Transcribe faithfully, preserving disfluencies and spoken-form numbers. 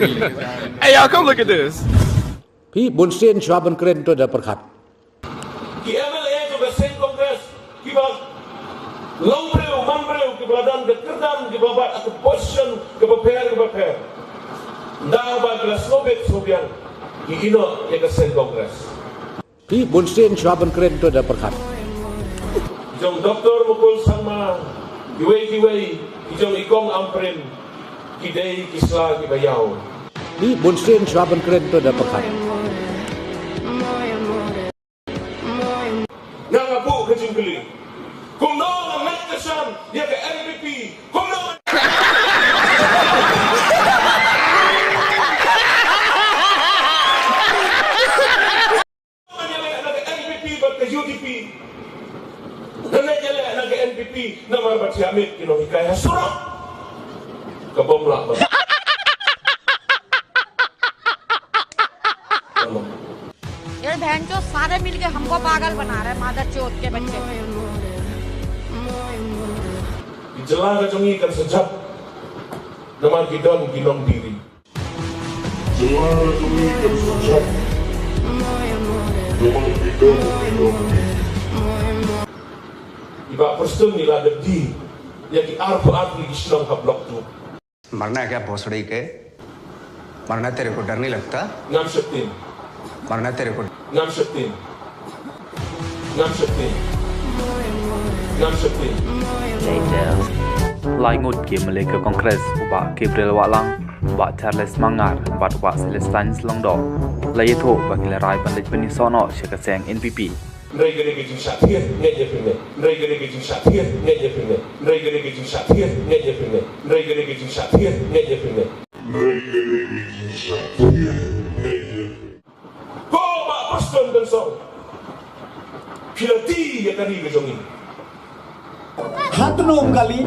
Hey, y'all, come look at this. Phi bun sien shuwa ban kren to da pyrkhat. Ki M L A jong ka seng Congress kiba long briew man briew, kiba la don ka kyrdan, kiba bat ha ka position kaba pher kaba pher, da ba ki la sngewbit sngewbiang, ki ïehnoh ïa ka seng Congress. Phi bun sien shuwa ban kren to da pyrkhat. Ki jong Doctor Mukul Sangma, kiwei kiwei, ki jong i Kong Ampareen, ki dei ki sla kiba ïaw. Phi bun sien shuwa ban kren to da pyrkhat. Nga nga buh ka jingkylli. Kumno nga met kyrshan ïa ka N P P? Kumno nga ïaleh na ka N P P bad ka U D P? Nga leh ïaleh na ka N P P namar ba thiah miet ki nonghikai ha surok. Ka bym lah ban. ये बहन चो सारे मिलके हमको पागल बना रहे हैं, मादर चोद के बच्चे। Ki jylla ka jong ngi kan sa jop namar ki don ki nongdiri. Jylla ka jong ngi kan sa jop namar ki don ki nongdiri. I Bah Prestone i la dep die ïa ki arphew ar tylli ki shnong ha Block two. मरना है क्या भोसड़ी के? मरना तेरे को डर नहीं लगता? Ngam sheptieng. मरना तेरे को Ngam sheptieng. Ngam sheptieng. Ngam sheptieng. Laingut ki M L A ka Congress, u Bah Gabriel Wahlang, u Bah Charles Marngar bad u Bah Celestine Lyngdoh, la ïathuh ba ki la rai ban leit pynïasoh noh sha ka seng N P P. Hynrei ka dei ka jingshah thied, ngeit ïa phi ne? Hynrei ka dei ka jingshah thied, ngeit ïa phi ne? Hynrei ka dei ka jingshah thied, ngeit ïa phi ne? Hynrei ka dei ka jingshah thied, ngeit ïa phi ne? Hynrei ka dei ka jingshah thied, ngeit ïa phi ne? Ko Bah Prestone Tynsong, phi la die ïa ka ri ka jong ngi. Hatnum kali.